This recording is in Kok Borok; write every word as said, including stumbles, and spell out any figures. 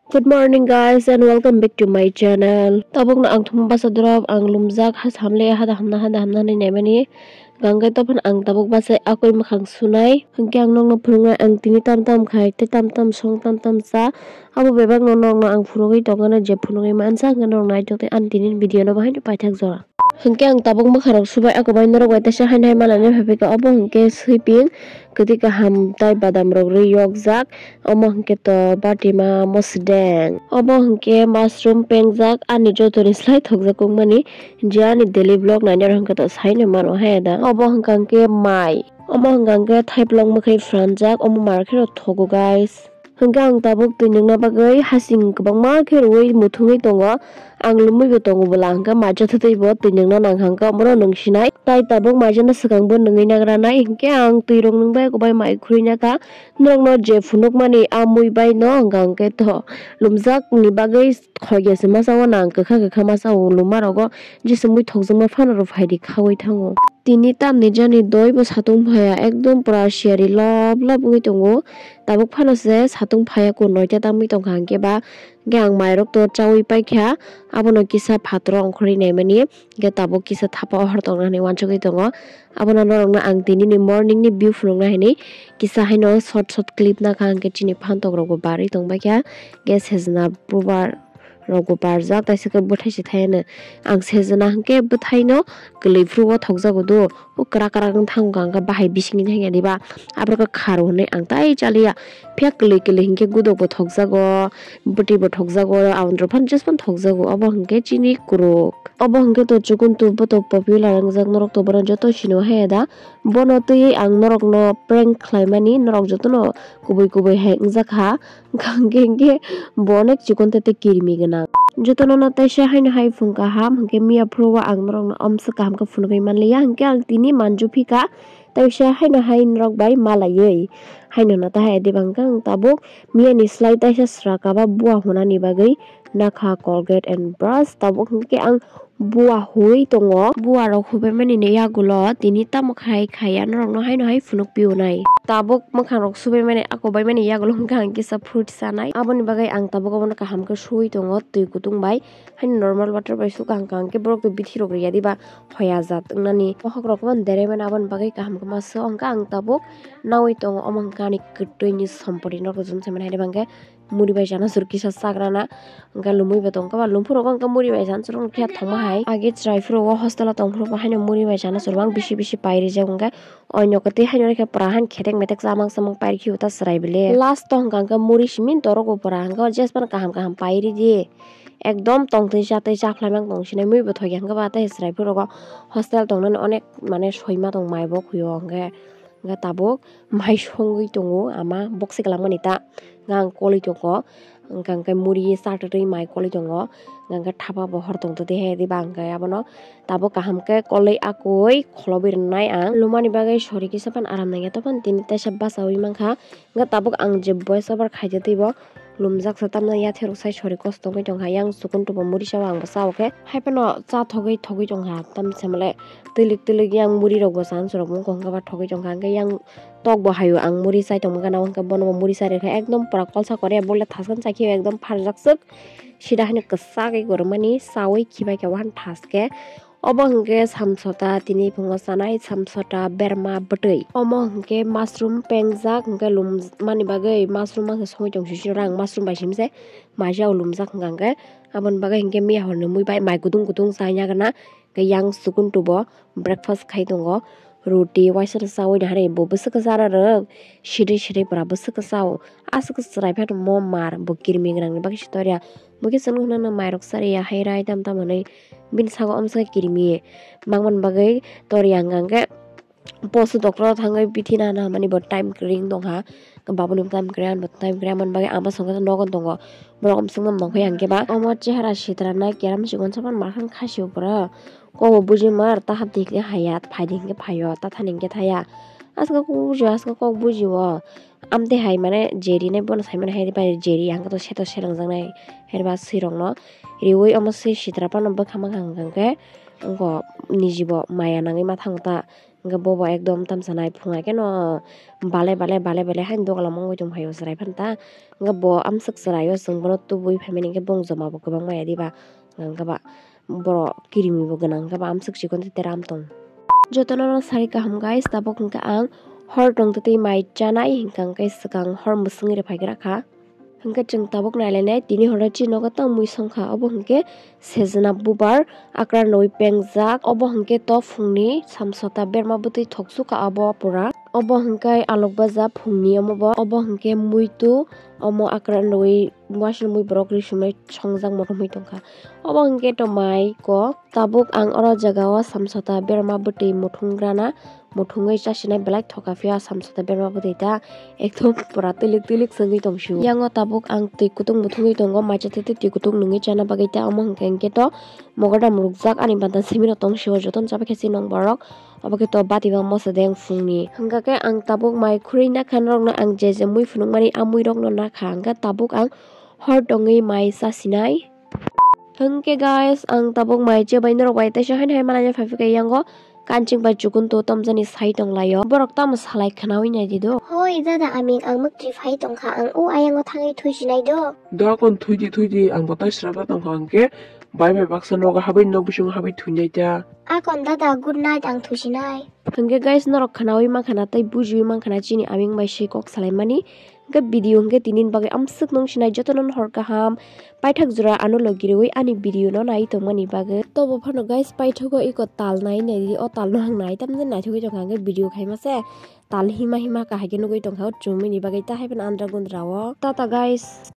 Good morning guys and welcome back to my channel. Tabukno ang thum basa drop ang lumjak ha samle hada hamna hada hamna hinwi naimani. Gangkai tophon ang tabuk basa akoi mwkhang sunai. Hwnkhe ang nokno phunuknai ang tini tam tam khai tei tam tam song tam tam cha. Abo bebakno nokno ang phunugwi tongkha je phunugwi mansa hwnkhe norok naitokdi ani tini video no bahai paithak jora. Hwnkhe ang tabuk mwkharok subai ako bai norok bai teisa haino hai manani phaikha obo hwnkhe sweeping kwtwi kaham tai badam rok rwi yokjak omo hwnkhe to batima mosdeng obo hwnkhe mushroom pengjak ani jotoni slai thokjak kokmani je ani daily vlog nainai rok hwnkhe to saino mano hai da obo hwnkha hwnkhe mai omo hwnkha hwnkhe thaiplok mwkhwi franjak omo market o thogo guys. Hwnkhe ang tabuk twi nungna bagwi hasing kwbangma khe rwui muthungwi tongo. Ang lumui bo tongo bwla hwnkhe macha thwtwi bo twi nungna nang hwnkhe omono nungsinai. Tai tabuk macha no swkang bo nungwi nagranai hwnkhe ang twi rok nungbai kubai mai khurui naka. Norokno je phunukmani a mui bai no hwnkha hwnkhe to lumjak ni bagwi khoiya se masa o nang kwkha kwkha masa o luma rogo jesa mui thokjakma phano rw phaidi khaui thango. Tini tamni jani doi bo satung phaiya ekdom pura siyari lob lob wngwi tongo. Tabuk phano se satung phaiya kun noita tangwi tongkha hwnkhe ba hwnkhe ang mairok to chaui paikha abono kisa phataro ongkhorwi naimani hwnkhe tabuk kisa thapa o hor tongna hinwi uansugwi tongo. Abono norokno ang tinini morning ni view phunukna hinwi kisa haino short short clip nakha hwnkhe chini phantok rokbo barwi tongbaikha hwnkhe sejna bubar rokbo barjak, taisa khe bwthai se thai hwno. Ang sejana hwnkhe bwthaino kwlwi phuru o thokjago do. O kwrak kwrak wng thango hwnkha hwnkhe bahai bisingni thangya diba? Aborok khe kharo hwnwi ang tai chaliya. Phiya kwlwi kwlwi hwnkhe gudokbo thokjago, bwtwibo thokjago, aboni rok phano just phano thokjago. Obo hwnkhe chini kwrwk. Obo hwnkhe to chukun tu boto popular wngjak norok to bono joto sino haya da. Bono twiwi ang norokno prank khlaimani, norok jotono kubui kubui hai wngjakha. Hwnkhe hwnkhe bo onek chikon tete kirimi gwnang. Jotono no teisa haino hai phung kaham, hwnkhe miya phuru o ang norokno omswk kaham khe phunugwi manliya, hwnkhe ang tini manju phika, teisa haino hai norok bai malaiwi. Haino no tahai diba hwnkhe ang tabuk miya ni slai teisa sra kaba bua hunani bagwi nakha Colgate and brush, tabuk hwnkhe ang bua hui tongo. Bua rok hubaimani ni yagulo tini tamo khai khaiya norokno haino hai phunuk pio nai. Tabuk mwkhang rok subaimani ako baimani yagulo hwnkha ang kisa fruit sanai. Aboni bagwi ang tabuk abono kaham khe sui tongo twi kutung bai. Haino normal water bai sukha hwnkha hwnkhe borok to bithi rok riya diba hoya jat wngnani. Bokhok rok bono derai mani aboni bagwi kaham khe ma sio hwnkha ang tabuk naui tongo omo hwnkha ani kwtwini sompoti no rwchapmani hai diba hwnkhe. Muri bai chana chwrwk kisa chakrana, hwnkhe lumui bo tongkha ba, lumphuru bo hwnkhe muri bai chana chwrwk phiya thongma hai. Age chwrai phuru o hostel o tongphuru bo haino muri bai chana chwrwk bisi bisi pai rijak, hwnkhe oinokhe tei haino rikhe pura han khetek metek chamang chamang pai rikhi ta chwrai bile. Last o hwnkha hwnkhe muri simi dorok bo pura hwnkhe o just phano kaham kaham pai ridi. Ekdom tongtwi chatwi chaphlai mang tong sinai mui bo thokya hwnkhe ba tei chwrai phuru o hostel tongnani onek mane soima tong mai bo khuyo hwnkhe. Hwnkhe tabuk mai songwi tongo ama boksi kwlangmani ta. Hwnkhe ang kolwi tongo. Hwnkhe hwnkhe muri satwi mai kolwi tongo. Hwnkhe thapa bo hor tongtwtwi he diba hwnkhe abono tabuk kaham khe kolwi akoi kholobwi rwnai ang. Lumani bagwi sori kisa phano aram nangya, tei phano tini teisa bachaui mankha. Hwnkhe tabuk ang je voice over khaitwtwi bo. Lumjak sa tamno yathek rok sai sori kosto wngwi tongkha, yang chukun tubo muri sao ang bo sao khe. Hai phano cha thogwi thogwi tongkha, tamni samale twilik twilik yang muri rok bo chana chwrok mung kong khe ba thogwi tongkha, hwnkhe yang tok bo haio ang muri chai tongma gana, hwnkhe bono bo muri chai rwkha ekdom pura kolsa korea, bole thaskan chai khe ekdom pharjak swk sida haino kwchagwi gormani chaui khibai khe wahan thaske. Obo hwnkhe samsota tini phungo chanai samsota berma bwtwi. Omo hwnkhe mushroom pengjak hwnkhe lumani bagwi mushroom mankhe songwi tong sisi rang mushroom bai simse maisa o lumjak hwnkha hwnkhe. Aboni bagwi hwnkhe miya horni mui bai mai kutung kutung chaya gana hwnkhe yang chukun tubo breakfast khai tongo. Roti waisa rw chaui nahari bo bwswk khe chana rwng siri siri pura bwswk khe chao. Aswk chwrai phano mo mar bo kirimi gwnangni bagwi se torya. Bo khe chwng hwnna mairok chariya hai rai tam tam hwnwi bini sago omswk kirimi mangmani bagwi torya hwnkha hwnkhe poso doctor o thangwi bithi nana hinmani bo time kwrwi wng tongkha. Babuni time kwrwi ani bo time kwrwi, aboni bagwi ama songkhe nogo tongo. Borok omswkma nongkhoi hwnkhe ba omo chehara sitra nai keram chikon sapan mankha khasi o pura. Kokbo buji mar ta hapdi hinkhe haya, phaidi hinkhe phaio, ta thani hinkhe thaya. Aswk kok bujio, aswk kok bujio. Amtwi hai mane jeri nai bono saimano hai bai jeri hwnkhe to seto selengjaknai hai ba swirokno riui omo swi sitra phano bwkha mankha hwnkhe wngkha nijibo maya nangwi ma thango ta. Hwnkhe bobo ekdom tamsa nai phunga khe no bale bale bale bale haino dogala mongwi tong phaio chwrai phano ta. Hwnkhe bo amswk chwraio chwng bono tubui phaimani hwnkhe bong joma bo kwbangma ya diba. Hwnkhe ba borok kirimi bo gwnang hwnkhe ba amswk chikon tei teram tong. Jotono no sari kaham guys, tabuk hwnkhe ang hor tong tei mai chanai hwnkhe swkang hor mwswngwi rwphai gra kha. Hwnkhe chwng tabuk nailainai, tini horo chini nogo tamo mui songkha, obo hwnkhe sejna bubar akra nwi pengjak, obo hwnkhe to phungni samsota berma bwtwi thoksukha obo pura. Obo hwnkhe alok baja phungni omo bo, obo hwnkhe muitu, omo akra nwi waising mui borok risumai songjak motom hui tongkha. Obo hwnkhe to mai ko, tabuk ang oro jagao samsota berma bwtwi muthung grana. Muthungwi chasinai belai thoka phiya samsota berma bwtwi ta ekdom pura twilik twilik swngwi tong sio. Yango tabuk ang twi kutung muthungwi tongo, maisa twi twi twi kutung nungwi chana bagwi ta omo hwnkhe hwnkhe to mogodam rukjak ani banta simi rok tong sio jotono chabai khe si nong borok obo khe to bati bangma se deng phungni hwnkha khe ang tabuk mai khurui nakha norokno ang je je mui phunukmani a mui rokno nakha hwnkhe tabuk ang hor tongwi mai chasinai. Hwnkhe guys, ang tabuk mai chebai norok bai teisa haino hai malai phai phai khe yango kanching bai chukun to tamjani sai tong laio. Borok tamo salai khwnawi nai di do. Hoi dada, aming ang mwktwi phai tongkha, ang o ayango thangwi thuisinai do. Dokon thuidi thuidi ang bo tai srapra tongkha hwnkhe bai bai baksa nogo habwi nok bisingo habwi thuinai ta. Akon dada, good night, ang thuisinai. Hwnkhe guys, norok khwnawi mankha na tei bujiwi mankha na chini aming bai se kok salaimani. Hwnkhe video hwnkhe tini bagwi amswk nung sinai jotono hor kaham. Paithak jora ano logi rwi ani video no nai tongmani bagwi. Tobo phano guys, paithago iko tal nai nai di, o tal no ang nai tamjani naithogwi tongkha hwnkhe video khaima se tal hima hima kahai khe nugwi tongkha o chumui ni bagwi ta hai phano andra gundra o. Tata guys.